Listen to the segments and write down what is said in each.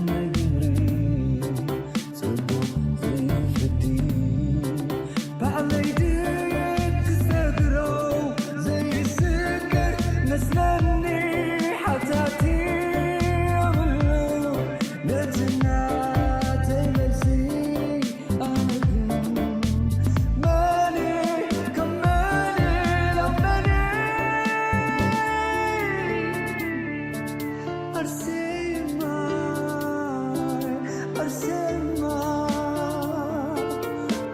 ነግሪ ጽቡቕ ዘይፍቲ ባዕለይ ድየ ክሰግሮ ዘይስከር መስለኒ ሓታቲ የብሉ ነቲ ናተይ መልሲ ኣነ ግን መን ከም መን ኢሎም መን ኣርሴማ ኣርሴማ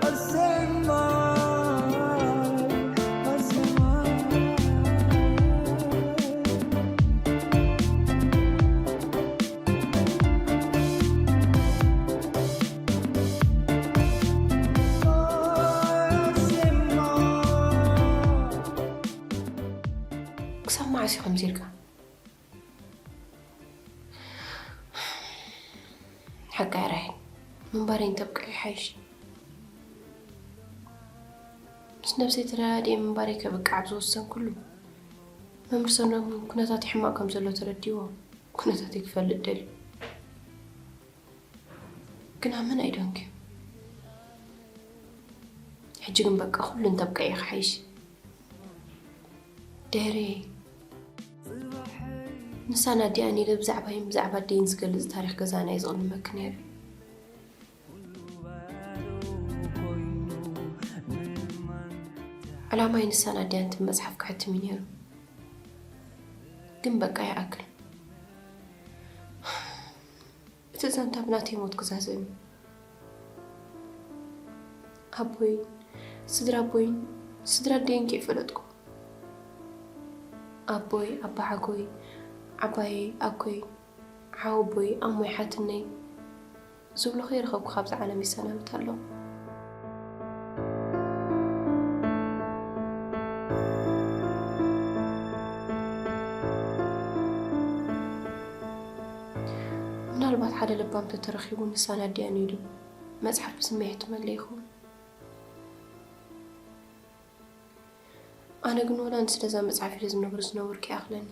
ኣርሴማ ኣርሴማ ክሳብ መዓስ እዩ ከምዚ ኢልካ? ሓቃይ ራሄል፣ ምንባረይ እንተብቅዕ ይሓይሽ። ምስ ነብሰይ ተረዳዲኤ ምንባረይ ከብቅዕ ኣብ ዝወሰንኩሉ፣ መምህር ሰሎሞን ኩነታተይ ሕማቕ ከም ዘሎ ተረዲእዎ፣ ኩነታተይ ክፈልጥ ደልዩ። ግን ኣመን ኣይደንኩ። ሕጂ ግን በቃ ኩሉ እንተብቅዕ እዩ ክሓይሽ። ድሕሪ ንሳን ኣዲኣን ኢለ ብዛዕባይን ብዛዕባ ኣደይን ዝገልጽ ታሪኽ ገዛና እዩ ዝቕልመኪ ነይሩ። ዕላማይ ንሳን ኣዲኣን እቲ መጽሓፍ ክሕትም እዩ ነይሩ። ግን በቃ ይኣክል። እቲ ዛንታ ብናተይ ሞት ክዛዘም እዩ። ኣቦይን ስድራ ኣቦይን ስድራ ኣደይን ከይፈለጥኩ፣ ኣቦይ፣ ኣባሓጎይ፣ ዓባየይ፣ ኣኮይ፣ ሓወቦይ፣ ኣሞይ፣ ሓትነይ ዝብሎ ከይረኸብኩ ካብዛ ዓለም ይሰናብት ኣለኹ። ምናልባት ሓደ ለባም ተተረኺቡ ንሳን ኣዲኣን ኢሉ መጽሓፍ ብስመይ የሕትመለይ ይኸውን። ኣነ ግን ወላ ንስለዛ መጽሓፍ ኢለ ዝነብር ዝነብር ከይኣኽለኒ።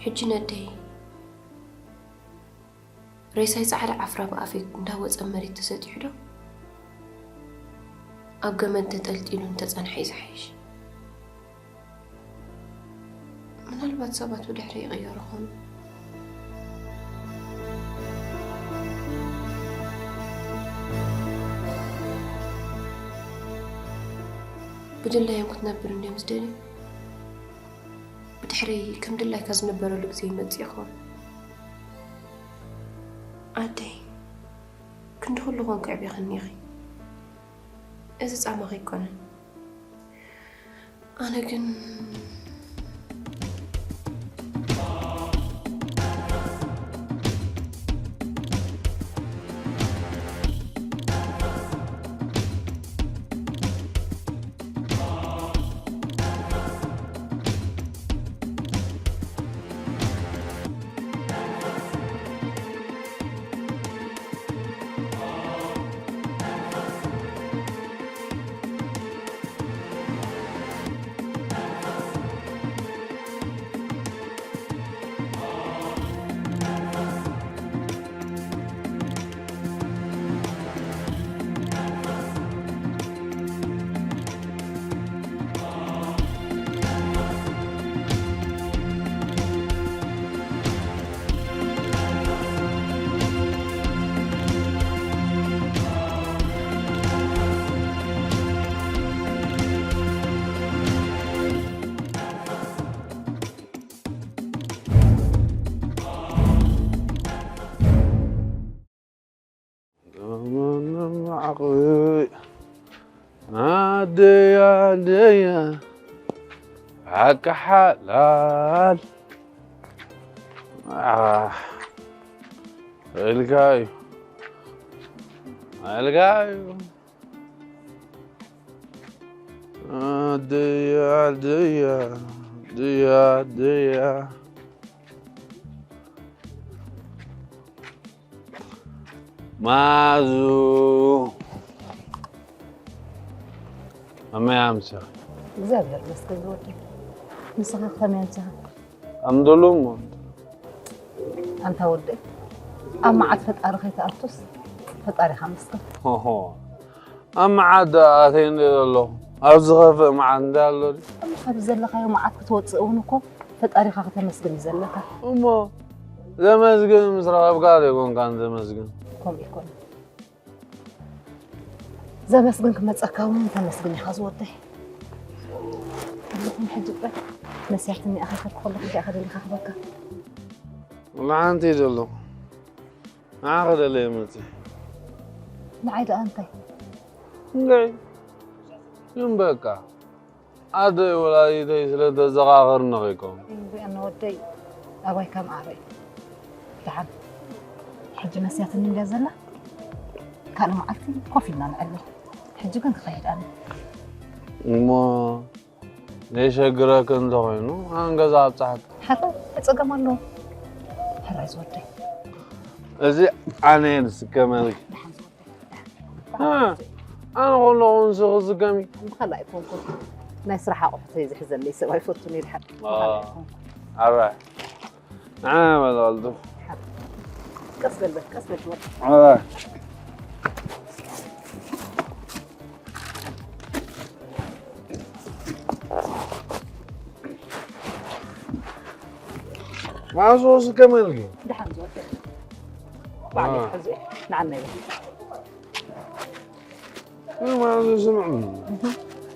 ሕጂ ነደይ ሬሳይ ጻዕዳ ዓፍራ ብኣፈይ እንዳወጸ መሬት ተሰጢሑ ዶ ኣብ ገመድ ተጠልጢሉ እንተጸንሐ እዩ ዝሓይሽ። ምናልባት ሰባት ብድሕሪ ይቕየሩ ኾኑ። ብድላዮም ክትነብር እንድዮም ዝደልዩ። ብድሕረይ ከም ድላይካ ዝነበረሉ ግዜ ይመጽእ ይኸውን። ኣደይ፣ ክንዲ ኩሉ ኮንኪ ኣዕቢኽኒ ኢኺ። እዚ ጻማኺ ኣይኮነን። ኣነ ግን ዓቕቢ ኣደይ ኣደይ ሓቂ ሓላል ኢልካ እዩ ኢልካ እዩ ኣደይ ኣደይ ኣደይ ኣደይ ማዙ ከመይ ኣምሲኻ? እግዚኣብሔር ይመስገን ዝወደይ። ንስኻ ከመይ ኣምሲኻ? ኣምደሉ እሞ። ኣንታ ወደይ፣ ኣብ መዓት ፈጣሪ ከይትኣቱስ ፈጣሪኻ መስገን። ሆሆ፣ ኣብ መዓት ዶ ኣትየ እንድየ ዘለኹ? ኣብ ዝኸፍእ መዓት እንታይ ኣሎ ድዩ? እሞ ካብ ዘለኻዮ መዓት ክትወፅእ እውን እኮ ፈጣሪኻ ከተመስግን እዩ ዘለካ። እሞ ዘመስግን ምስ ረኸብካ ዶ ኣይኮንካን ዘመስግን? ከምኡ ኣይኮነን። ዘመስግን ክመፀካ እውን ተመስግን ኢኻ ዝወደይ። ኣለኹም ሕጂ ጥራይ ነስያትኒ ኣኸይከድኩ ከለኹ እንታይ ኢኻ ደሊኻ ክበካ? ንሓንቲ እዩ ዘለኹ። ንዓኺ ደለየ መፂ። ንዓይ ደኣ እንታይ? እንታይ? ግን በቃ ኣደይ ወላዲተይ ስለ ተዘኻኽርኒ ኸይኮን። ሪኣና ወደይ ኣባይ ከም ኣበይ። ደሓን ሕጂ ነስያትኒ እንድያ ዘላ። ካልእ መዓልቲ ኮፍ ኢልና ንዕልል። ሕጂ ግን ክኸይድ ኣነ። እሞ ዘይሸግረኪ እንተኾይኑ ኣን ገዛ ኣብፅሓት። ሓራይ ጸገም ኣለዎ። ሕራይ ዝወደይ። እዚ ኣነ እየ ዝስከመልኪ። ደሓን ዝወደይ። እ፣ ኣነ ከለኹ ንስኺ ዝስከሚ። ብኸላ ኣይኮንኩን። ናይ ስራሕ ኣቑሑተይ ዝሕዘለይ ሰብ ኣይፈቱን እየ ድሓር። አ፣ ብኸላ ኣይኮንኩን። ኣራይ። ንዓና በል ቀልጥፍ። ቀስ በል በል፣ ቀስ በል ትወርድ። ኣራይ። ማዕጾ ስከመልኪ። ደሓን ዝወርድ። ባዕለይ ክሕዞ እየ። ንዓና ይበል። ማዕጾ ስምዕኒ።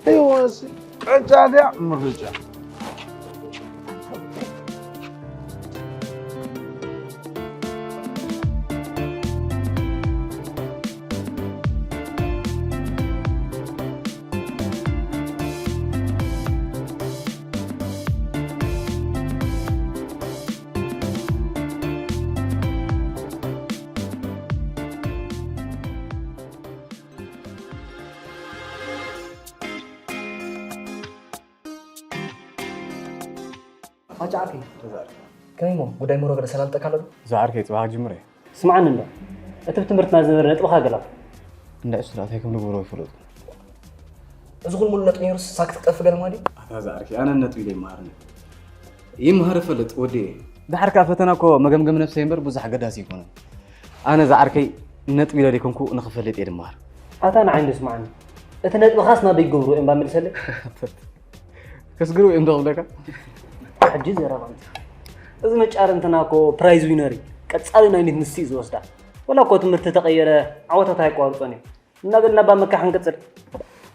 ህይወት ቀጫ ድያ ምርጫ? ኣጫ ዓርከይ፣ ከመይ እሞ ጉዳይ ሞሮ ገለ ሰላልጠካ ኣሎ ዶ? ዝዓርከይ፣ ጽባሕ ክጅምር እየ። ስምዓኒ እንዶ፣ እቲ ብትምህርትና ዝነበረ ነጥብኻ ገላኹ። እንዳ እሱ ደኣ እንታይ ከም ንገብሮ ኣይፈለጥኩን። እዚ ኩሉ ሙሉ ነጥቢ ነይሩስ ሳክት ክጠፍ ገለ ማለት እዩ? ኣታ ዝዓርከይ፣ ኣነ ነጥቢ ዘይመሃርኒ። ይመሃር እፈልጥ ወዲ እየ። ደሓር ከኣ ፈተና እኮ መገምገሚ ነብሰይ እምበር ብዙሕ ኣገዳሲ ኣይኮነን። ኣነ ዝዓርከይ ነጥቢ ኢለ ዘይኮንኩ ንኽፈልጥ እየ ድመሃር። ኣታ ንዓይ እንዶ ስምዓኒ። እቲ ነጥብኻስ ናበይ ክገብሩ እዮም እባ መልሰለይ? ከስግሩ እዮም ዶ ክብለካ? ሕጂ ዘረባ ኣምጽእ። እዚ መጫር እንትና እኮ ፕራይዝ ዊነር እዩ። ቀጻሊ ናይ ኒት ንሱ እዩ ዝወስዳ። ወላ እኮ ትምህርቲ ተቐየረ ዓወታት ኣየቋርጾን እዩ። እናበልና እባ ምክሓ ክንቅጽል።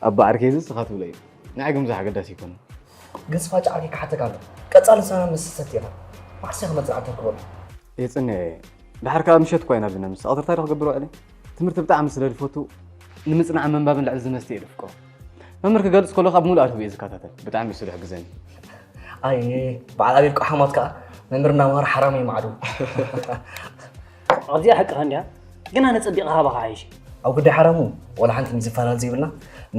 ኣባ ዓርከይ እዚ ንስኻ ትብሎ እዩ። ንዓይ ግን ብዙሕ ኣገዳሲ ኣይኮነን። ግን ስፋ ጫዕርኪ ክሓተካ ኣሎ። ቀጻሊ ንሳና መሰሰት ኢኻ። መዓስ ኢኻ መጽናዕቲ ተርክበሉ? የጽንዕ እየ። ደሓር ከኣ ምሸት እኳ ኢና ኣለና። ምስ ኣቕትርታ ዶ ክገብር ውዕለ? ትምህርቲ ብጣዕሚ ስለ ዝፈቱ ንምጽናዕን ምንባብን ልዕሊ ዝመስተ እየ ዘፍቅሮ። መምህር ክገልጽ ከሎ ካብ ምሉእ ኣድህቦ እየ ዝከታተል። ብጣዕሚ እዩ ስሉሕ ግዘኒ። ኣይ፣ በዓል ኣቤል ቆሓማት ከኣ መምህር እናምሃረ ሓራም እዩ ማዕዱ። ኣብዚኣ ሓቅኻ እንድያ፣ ግን ኣነ ጸቢቐ ካባኻ ሓይሽ። ኣብ ጉዳይ ሓራሙ ወላ ሓንቲ ዝፈላለ ዘይብልና፣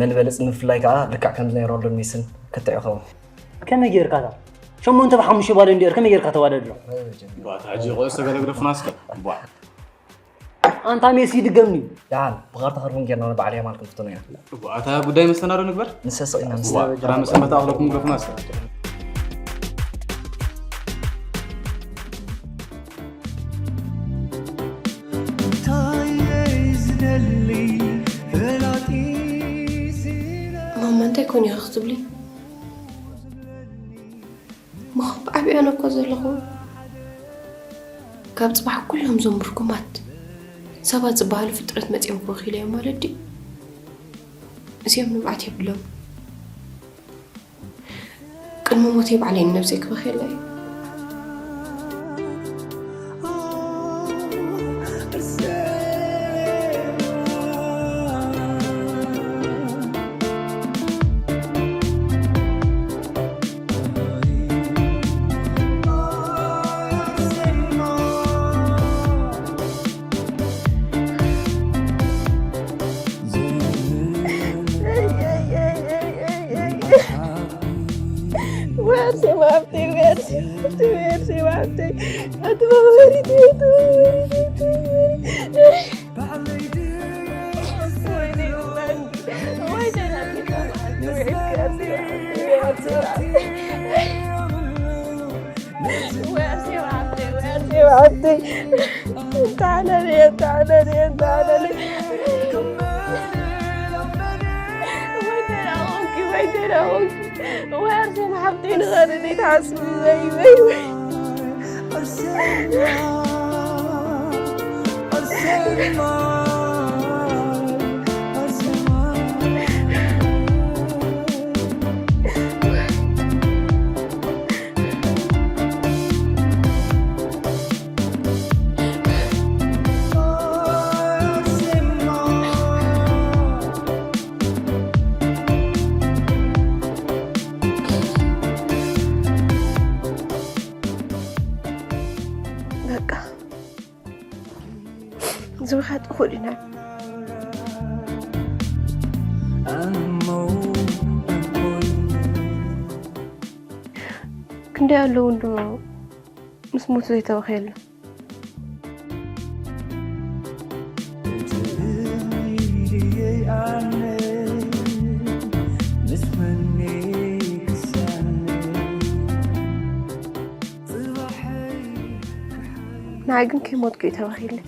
መን በልጽ ምፍላይ ከኣ ልክዕ ከምዚ ናይ ሮናልዶን ሜስን ክትዕ ይኸውን። ከመይ ጌርካ እታ ሸሞንተ ብሓሙሽተ ባሎን ዲዮር ከመይ ጌርካ ተዋዳድሮ? ቧ፣ እታ ሕጂ ኩዕሶ ገለ ግደፉና እስከ። ቧ። ኣንታ ሜሲ ድገምኒ። ደሓን ብኻርታ ከርቡን ጌርና ንበዓል ያማል ክንፍትኖ ኢና። ቧ፣ እታ ጉዳይ መስተናዶ ንግበር። ንሰስቕ ኢና ምስ ቧ፣ ጥራ መሰንበታ ኣኽለኩም ግደፉና እስከ። እንታይ እየ ዝደሊ ፈላጢ ስለ ማማ፣ እንታይ ኮን ኢኻ ክትብሊ? እሞ ካብ ዓብያነ እኮ ዘለኹ፣ ካብ ጽባሕ ኩሎም እዞም ርጉማት ሰባት ዝበሃሉ ፍጥረት መጺኦም ክበኽዩለይ እዮም ማለት ድዩ? እዚኦም ንብዓት የብሎም። ቅድሚ ሞተይ ባዕለይ ንነብሰይ ክበኽየላ እየ። Where's your mom? Where's تعالى لي، تعالى لي، تعالى لي. وين تلاقونك؟ وين تلاقونك؟ وين أرسم حبتين غير اللي تحسبي؟ وي، وي، وي. በቃ ዝብሓት እኹል ኢና። ክንደይ ኣለዉ እንዶ ምስ ሞት ዘይተበኸየሉ። ንዓይ ግን ከይሞትኩ እዩ ተባሂለይ።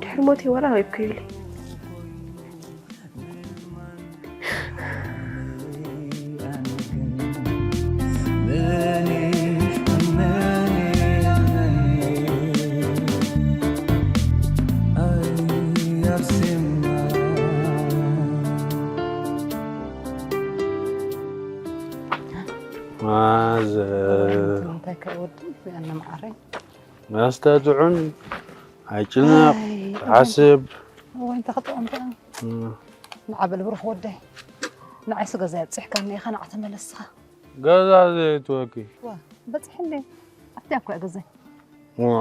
ድሕሪ ሞተይ ወላ ሃይብኩ ይብለይ። ማዘር። እንታይ ከ ወዲ? ያነ መዓረይ። ኣስተጥዑን፣ ኣይጭነቕ፣ ኣይ፣ ሓስብ። እዋይ፣ እንታይ ክጥዑም ደኣ? እም። ንዓ በል ብሩኽ ወደይ። ንዓይስ ገዛ የብጽሕካኒ ኢኻ፣ ንዓ ተመለስኻ። ገዛ ዘየእትወኪ። ዋ፣ በጽሕ እንዴ? ኣብቲ እኮ እያ ገዛይ። ዋ፣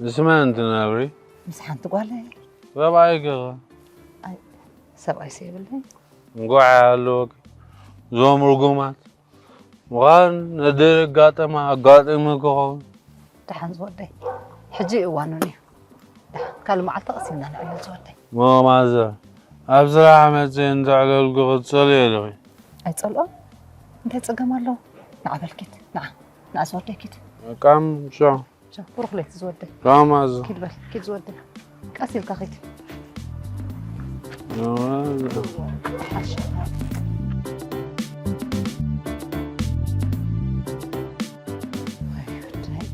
ምስ መን ትነብሪ? ምስ ሓንቲ ጓለይ። ሰብኣይኪ ኸ? ኣይ፣ ሰብኣይስ የብለይን። እንኳዕ ኣለወኪ። እዞም ርጉማት። ምዃን ነደይ ኣጋጠማ ኣጋጢሙ ክኸውን። ደሓን ዝወደይ፣ ሕጂ እዋኑን እዩ። ደሓን ካልእ መዓልቲ ቀሲንና ንዕለል ዝወደይ። እሞ ማዘር፣ ኣብ ስራሕ መፅየ እንተዕለልኩ ክትፀልዮ ዲኺ? ኣይፀልኦን። እንታይ ፀገም ኣለዎ? ንዓ በል ኪድ፣ ንዓ፣ ንዓ ዝወደይ ኪድ። በቃ ቻው። ቻው፣ ብሩኽ ለይቲ ዝወደይ። ቻው ማዘር። ኪድ በል፣ ኪድ ዝወደይ። ቀስ ኢልካ ኺድ። ሓሻ። ኣይ፣ ወደይ፣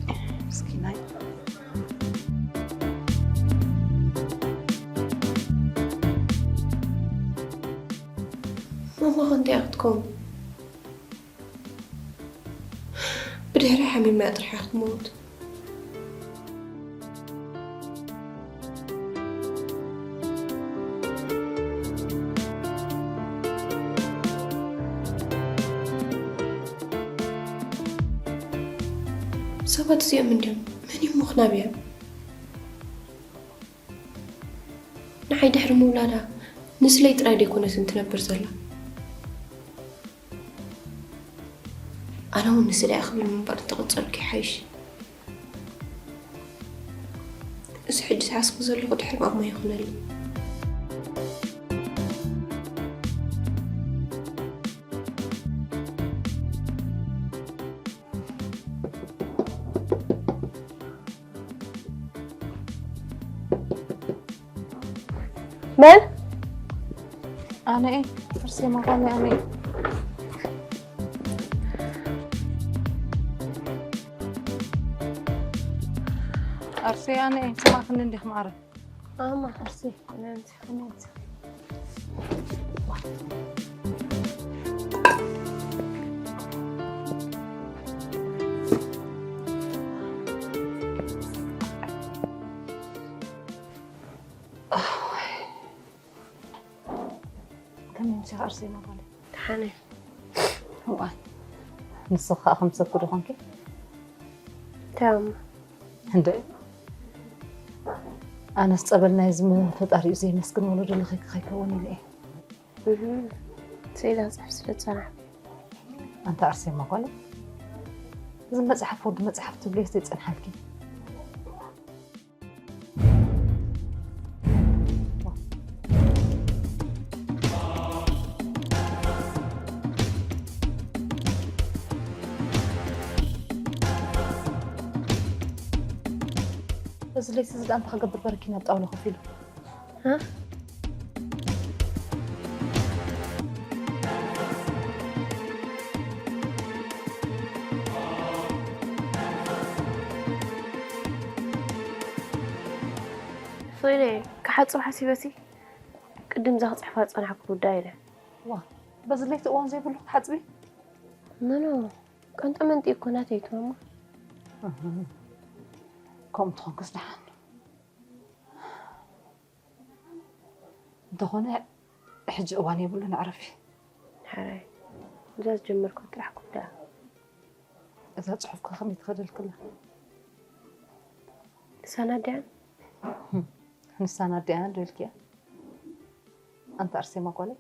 ምስኪናይ። ማማ ኸ እንታይ እያ ክትከውን? ብድሕሪ ሓሚማ እያ ጥራሕ እያ ክትመውት። ሰባት እዚኦም እንድዮም መን እዮም ምኽናብ እዮም? ንዓይ ድሕሪ ምውላዳ ንስለይ ጥራይ ደይኮነትን ትነብር ዘላ። ኣነ እውን ንስለይ ኣኽብር ምንባር እንተቐጸልኩ ይሓይሽ። እዚ ሕጂ ዝሓስቦ ዘለኹ ድሕሪ ማማ ይኹነለይ። መን? ኣነ እየ። ኣርሴማ ጓለይ ኣነ እየ። ኣርሴ ኣነ እየ። ሰማዕክኒ እንዲኽ ማዕረ? ኣማ ኣርሴ፣ ኣነ እየ። ከመይ ምሲኻ ኣርሴማ ጓለይ? ደሓን እየ። እዋእ፣ ንስኺ ኸኣ ከም ሰብ ዶ ኾንኪ? እንታይ እሞ? እንደ ኣነስ ጸበል ናይ ዝም ፈጣሪኡ ዘየመስግን ወለዶ ለኺ ከይከውን ኢለ እየ። እህ፣ ስኢላ ጽሕፍ ስለ ዝጸናሕኩ። ኣንታ ኣርሴማ ጓለይ፣ እዚ መጽሓፍ ወዲ መጽሓፍ ትብልዮ ዘይጸንሓልኪ? እዚ ለይቲ እዚ ደኣ እንታይ ክገብር በረኪና ኣብ ጣውላ ኮፍ ኢሉ? ፍቕሬ፣ ክሓጽብ ሓሲበሲ ቅድም እዛ ክጽሕፋ ዝጸናሕኩ ጉዳይ ኢለ። ዋ፣ በዚ ለይቲ እዋን ዘይብሉ ክትሓጽቢ? መኖ፣ ቀንጠ መንጢ እኮ ናተይ ትማማ። ከምኡ ትኾንክስ ደሓን። እንተኾነ ሕጂ እዋን የብሉን፣ ኣዕርፊ። ሕራይ፣ እዛ ዝጀመርኩ ጥራሕ ኩዳ። እዛ ጽሑፍ ከ ከመይ ትኸደልክላ? ንሳና ድያን? ንሳና ድያን ዶ ኢልክያ? ኣንታ ኣርሴማ ጓለይ፣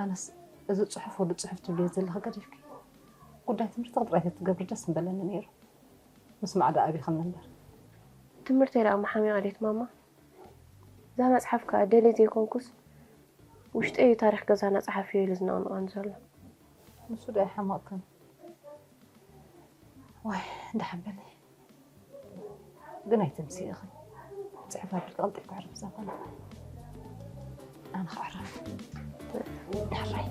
ኣነስ እዚ ጽሑፍ ወዲ ጽሑፍ ትብልዮ ዘለኺ ገዲፍኪ ጉዳይ ትምህርቲ ጥራይ ተትገብሪ ደስ ምበለኒ ነይሩ። ምስ ማዕዳ ኣቢኽኒ እምበር። ትምህርተይ ደኣ መሓሚቐ ድየት ማማ? እዛ መጽሓፍ ከኣ ደልየ ዘይኮንኩስ ውሽጠይ እዩ ታሪኽ ገዛና ጸሓፊዮ ኢሉ ዝነቕንቐኒ ዘሎ። ንሱ ዶ ኣይሓመቕክን? ዋይ፣ ደሓን በሊ። ግን ኣይትምስኢ ኢኺ። ጽሕፍ ኣቢልኪ ቀልጢፍኪ ዕረፊ እዛ ጓል። ኣነ ክዕረፍ። ሕራይ።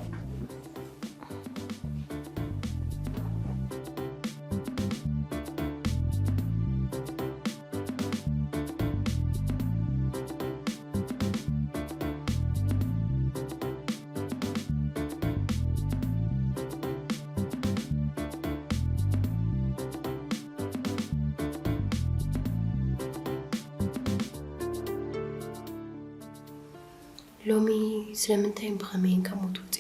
ሎሚ ስለምንታይን ብኸመይን ካብ ሞት ወጺ?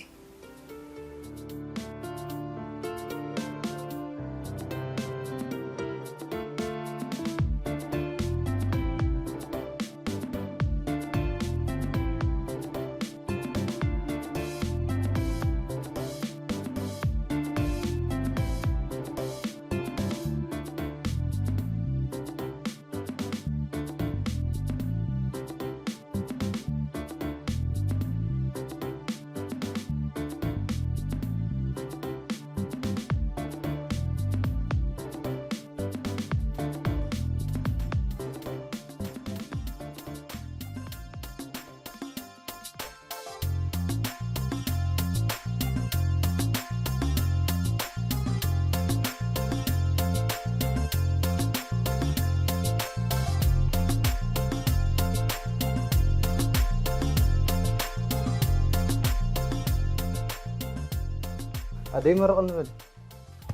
ኣደይ መርቕ ንብል።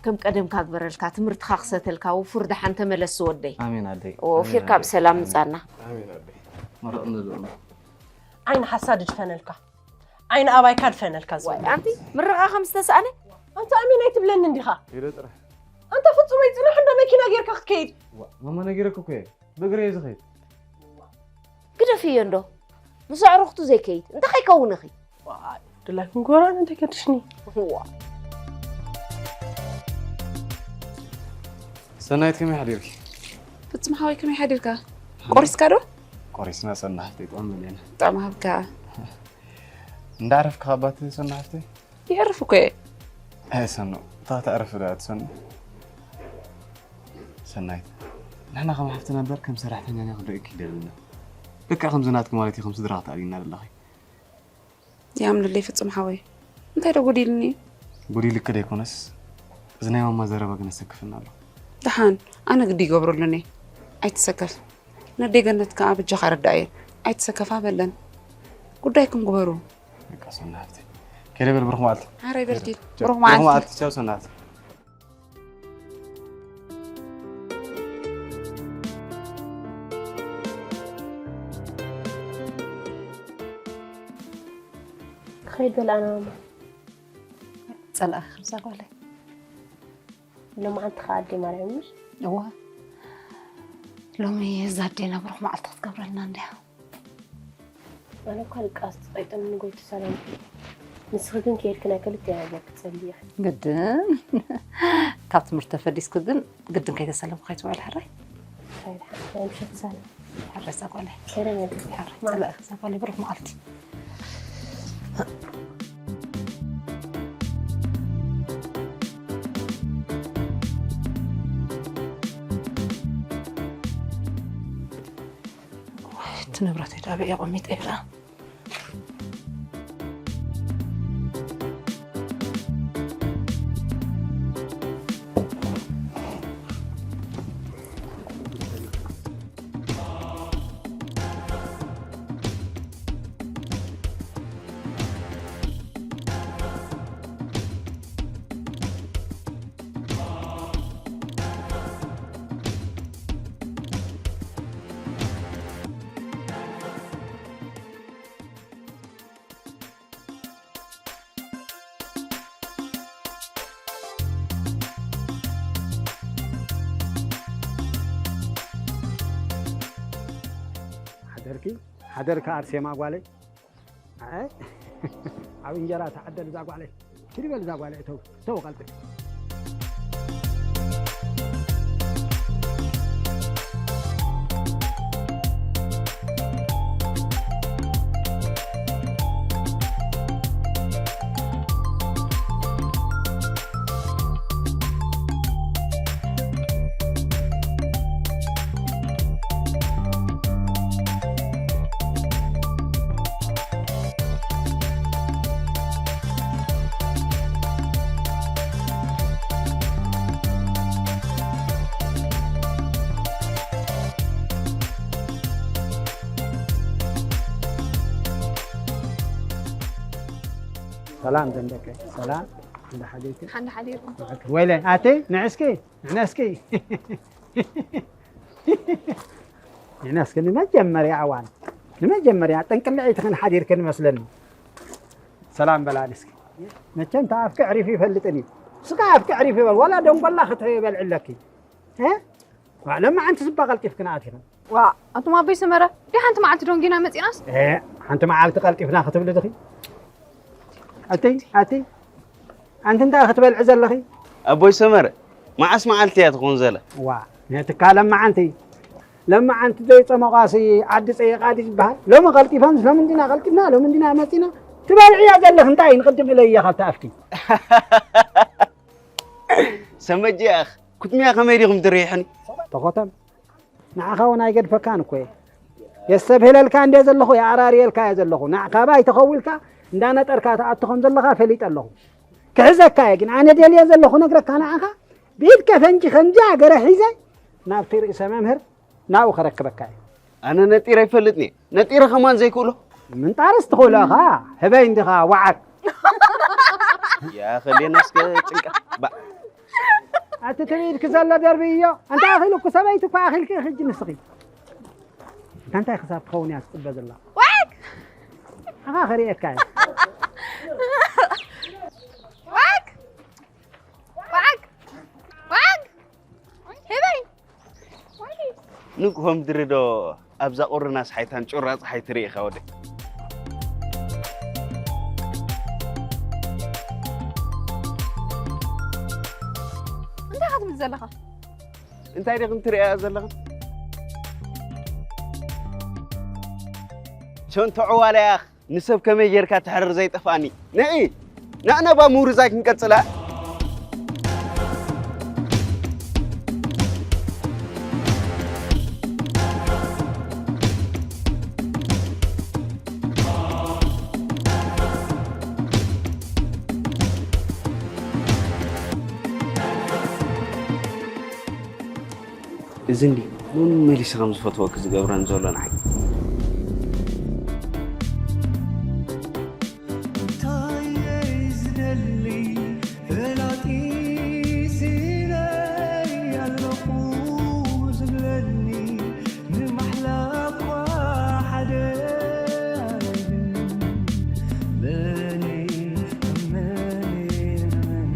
ከም ቀደምካ ግበረልካ፣ ትምህርትኻ ክሰተልካ፣ ውፉር ደሓን ተመለስ ወደይ። ኣሜን ኣደይ። ወፊርካ ብሰላም ምጻና። መርቕ ንብል። ዓይኒ ሓሳድ ድፈነልካ፣ ዓይኒ ኣባይካ ድፈነልካ። ዋይ ኣንቲ ምርቓ ከም ዝተሳእነ ኣንቲ ኣሜን ኣይትብለኒ እንዲኻ? ኢለ ጥራሕ። ኣንታ ፍጹም ኣይጽናሕ እንዶ መኪና ጌርካ ክትከይድ። ዋ፣ ማማ ነጊረኪ እኮ እየ። ብእግሪ እየ ዝኸይድ። ግደፍዮ እንዶ ምስ ኣዕሩኽቱ ዘይከይድ እንታይ ከይከውን እኺ። ድላይኩም ጎራን እንታይ ከድሽኒ። ሰናይት ከመይ ሓዲርኪ? ፍጹም ሓወይ ከመይ ሓዲርካ? ቆሪስካ ዶ? ቆሪስና ሰናሕተይ ጥዑም በሊዕና። ጥዑም ሃብካ። እንዳዕረፍካ ኣባት ሰናሕተይ? ይዕርፍ እኮ እየ። ኣይ ሰኑ፣ እታ ተዕርፍ ዶ ትሰኑ? ሰናይት፣ ንሕና ከም ሓፍትና እምበር ከም ሰራሕተኛና ክንርእየኪ ይደልና። ልክዕ ከምዚ ናትኪ ማለት እዩ፣ ከም ስድራ ክትኣልይና ዘለኺ። ያምንለይ ፍጹም ሓወይ። እንታይ ዶ ጎዲልኒ? ጎዲልኪ ደይኮነስ፣ እዚ ናይ ማማ ዘረባ ግን ኣሰክፍና ኣሎ። ደሓን፣ ኣነ ግዲ ይገብረሉኒ። ኣይትሰከፍ። ነደይ ገነት ከኣ በጃኻ ኣረድኣየን። ኣይትሰከፋ በለን። ጉዳይኩም ግበሩ። በቃ ሰናፍቲ። ከይደ በል ብሩኽ መዓልቲ። ሓራይ በልኪ። ብሩኽ መዓልቲ። ብሩኽ መዓልቲ። ቻው ሰናፍቲ። ክኸይድ በል ኣነ ማማ። ጸላእኺ ክርዛ ጓለይ። ሎማዓንቲ ከኣ ኣደይ ማርያም ምሽ? እዋ ሎሚ እዛ ኣዴና ብሩኽ መዓልቲ ክትገብረልና እንድያ። ኣነ እኳ ድቃስ ትጸይጠኒ ንጎይቱ ሰላም። ንስኺ ግን ከይድኪ ናይ ክልቴና ጌርኪ ትጸልዪ ኢኺ። ግድን ካብ ትምህርቲ ተፈሊስኪ ግን ግድን ከይተሰለምኪ ከይትውዕሊ ሕራይ። ሕራይ ድሓን ናይ ምሸት ሰላም። ሕራይ እዛ ጓለይ። ሰላም ያድርግ። ሕራይ ጸላእኺ እዛ ጓለይ ብሩኽ መዓልቲ። እቲ ንብረተይ ደኣ ኣበይ ኣቐሚጠ ይብላ። ሓደርኪ ሓደርካ ኣርሴማ ጓለይ። ኣይ፣ ኣብ እንጀራ ተዓደል እዛ ጓለይ። ኪዲ በል እዛ ጓለይ፣ እተው፣ እተው ቀልጢፍ። ሰላም ዘንደቀ፣ ሰላም። እንዳ ሓደርኪ? ሓንዳ ሓዲርኩም። ወይለ፣ ኣቲ፣ ንዕስኪ፣ ንዕስኪ። ንዕስኪ ንመጀመርያ እዋን፣ ንመጀመርያ ጥንቅልዒ ትኽን ሓዲርክን መስለኒ። ሰላም በላ ንስኪ። መቸም ተኣፍኪ ዕሪፉ ይፈልጥን እዩ። ስጋ ኣፍኪ ዕሪፉ ይበል፣ ዋላ ደንጎላ ክትበልዕለኪ። እ? ዋ፣ ለማዓንቲ ስባ ቀልጢፍክን ኣቲኽን። ዋ፣ ኣቱም ኣቦይ ሰመረ፣ ድሓንቲ መዓልቲ ዶንጊና መጺናስ? እ፣ ሓንቲ መዓልቲ ቀልጢፍና ክትብሊ ድኺ? ኣቲ፣ ኣቲ፣ ኣንቲ እንታይ ክትበልዒ ዘለኺ? ኣቦይ ሰመረ፣ መዓስ መዓልቲ እያ ትኾን ዘላ? ዋ፣ ነትካ ለማዓንቲ፣ ለማዓንቲ ዘይጸመቋሲ ዓዲ ጸይቓ ድዩ ዝበሃል? ሎሚ ቀልጢፈን፣ ሎሚ እንዲና ቀልጢፍና፣ ሎሚ እንዲና መጺና። ትበልዕዮ ዘለኺ እንታይ እዩ? ንቕድም ኢለየ ካብቲ ኣፍኪ። ሰመጀ ኣኽ፣ ኩትሚያ ከመይ ዲኹም ትሪሕኒ? ተኾተም፣ ንዓኻ እውን ኣይገድፈካን እኮ እየ። የስተብህለልካ እንደ ዘለኹ፣ የኣራርየልካ እየ ዘለኹ። ንዓ-፣ ካባይ ተኸዊልካ እንዳነጠርካ ትኣቱ ከም ዘለኻ ፈሊጠ ኣለኹ። ክሕዘካ እየ ግን፣ ኣነ ደልየ ዘለኹ ነግረካ ንዓኻ፣ ብኢድ ከፈንጂ ከምዚ ሃገረ ሒዘ ናብቲ ርእሰ መምህር ናብኡ ከረክበካ እየ። ኣነ ነጢረ ይፈልጥኒ፣ ነጢረ ከማን ዘይክእሎ። ምንጣርስ ትኽእሎ ኢኻ፣ ህበይ እንዲኻ፣ ወዓግ። ያ፣ ከልየና እስከ ጭንቀት። ባ- ኣቲ ትርኢትኪ ዘሎ ደርብዮ። ኣንታ ኣኺሉኩ ሰበይቲ እኳ ኣኺልኪ ኢኺ ሕጂ ንስኺ። ኣንታ እንታይ ክሳብ ትኸውን እያ ትጽበ ዘላ? ዋግ! ኣኻ ከርእየካ እየ። ዋግ! ዋግ! ዋግ! ህበይ! ንግሆ ምድሪ ዶ ኣብዛ ቁሪ ናስሓይታን ጩራ ጸሓይ ትርኢ ኢኻ ወደይ? እንታይ ኢኻ ትብል ዘለኻ? እንታይ ዲኽን ትርእያ ዘለኽን? ቸንቶ ዕዋላ ያኽ፣ ንሰብ ከመይ ጌርካ ትሕርር ዘይጠፍኣኒ። ንዒ፣ ናዕናባ ምውርዛይ ክንቀጽላ። እዚ እንድዩ መመሊሱ ከም ዝፈትወኪ ዝገብረን ዘሎ ንዓይ። እንታይ እየ ዝደሊ ፈላጢ ስኢነይ ኣለኹ ዝብለኒ፣ ንማሕላ እኳ ሓደ ኣይብልን። መን መን መን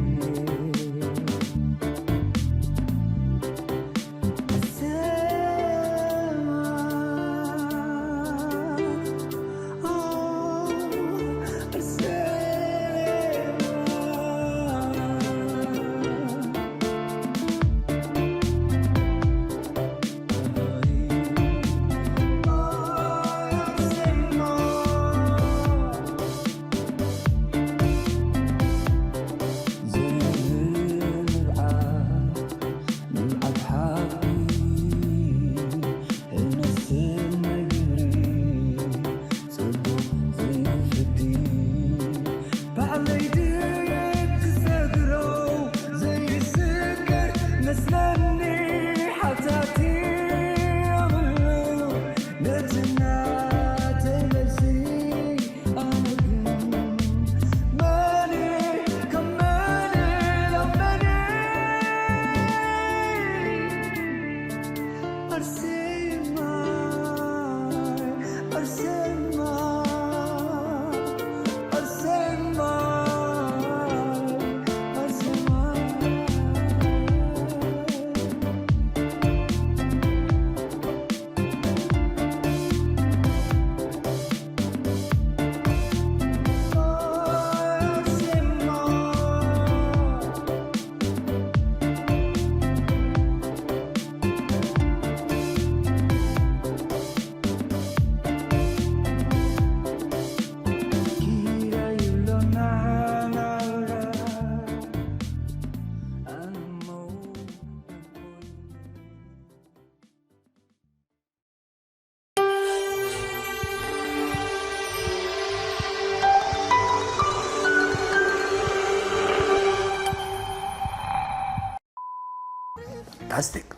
ኣስቴክ።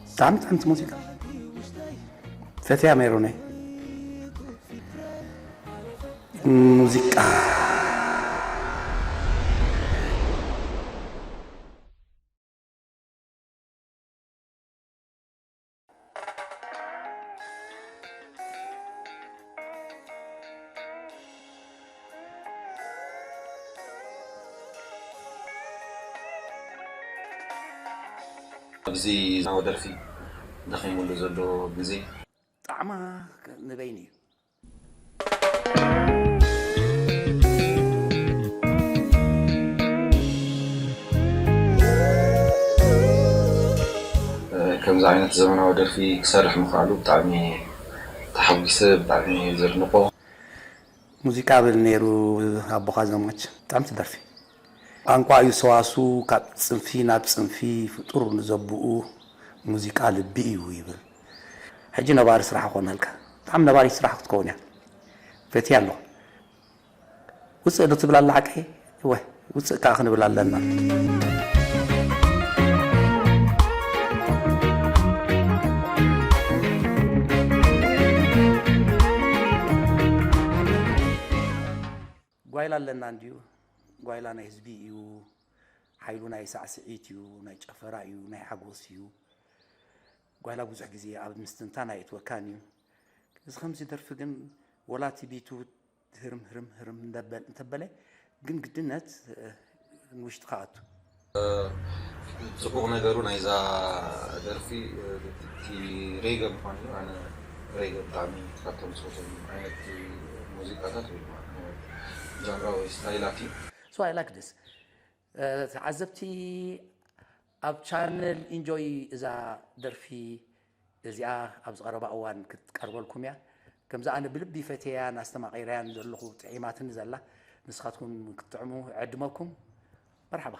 ብጣዕሚ ጥዕምቲ ሙዚቃ። ፈትያ ሜሮነይ። ሙዚቃ። ኣብዚ ናወ ደርፊ ደኺሙሉ ዘሎ ግዜ። ጣዕማ ንበይኑ እዩ። ከምዚ ዓይነት ዘመናዊ ደርፊ ክሰርሕ ምኽኣሉ ብጣዕሚ ተሓጒሰ፣ ብጣዕሚ ዘድንቆ። ሙዚቃ ብል ነይሩ ኣቦኻ ዘማች። ብጣዕሚ ትደርፊ። ቋንቋ እዩ ሰዋሱ ካብ ጽንፊ ናብ ጽንፊ ፍጡር ንዘብኡ ሙዚቃ ልቢ እዩ ይብል። ሕጂ ነባሪ ስራሕ ኮነልካ። ብጣዕሚ ነባሪ ስራሕ ክትከውን እያ። ፈትያ ኣለኹ። ውፅእ ዶ ትብል ኣላ ሓቀይ? እወ፣ ውፅእ ከዓ ክንብል ኣለና። ጓይላ ኣለና እንድዩ። ጓይላ ናይ ህዝቢ እዩ። ሓይሉ ናይ ሳዕስዒት እዩ፣ ናይ ጨፈራ እዩ፣ ናይ ሓጎስ እዩ። ጓይላ ብዙሕ ግዜ ኣብ ምስትንታን ኣየእትወካን እዩ። እዚ ከምዚ ደርፊ ግን ወላ እቲ ቢቱ ህርም ህርም ህርም እንደበል እንተበለ ግን ግድነት ንውሽጥኻ ኣቱ። ፅቡቕ ነገሩ ናይዛ ደርፊ እቲ ሬገ ምኳኑ እዩ። ኣነ ሬገ ብጣዕሚ ካብቶም ዝፈትዎም ዓይነት ሙዚቃታት ወይ ድማ ጃንራ ወይ ስታይላት እዩ። So I like this። ተዓዘብቲ ኣብ ቻነል ኢንጆይ እዛ ደርፊ እዚኣ ኣብ ዝቐረባ እዋን ክትቀርበልኩም እያ። ከምዚ ኣነ ብልቢ ፈትየያን ኣስተማቒረያን ዘለኹ ጥዒማትኒ ዘላ ንስኻትኩም ክትጥዕሙ እዕድመኩም። መርሓባ።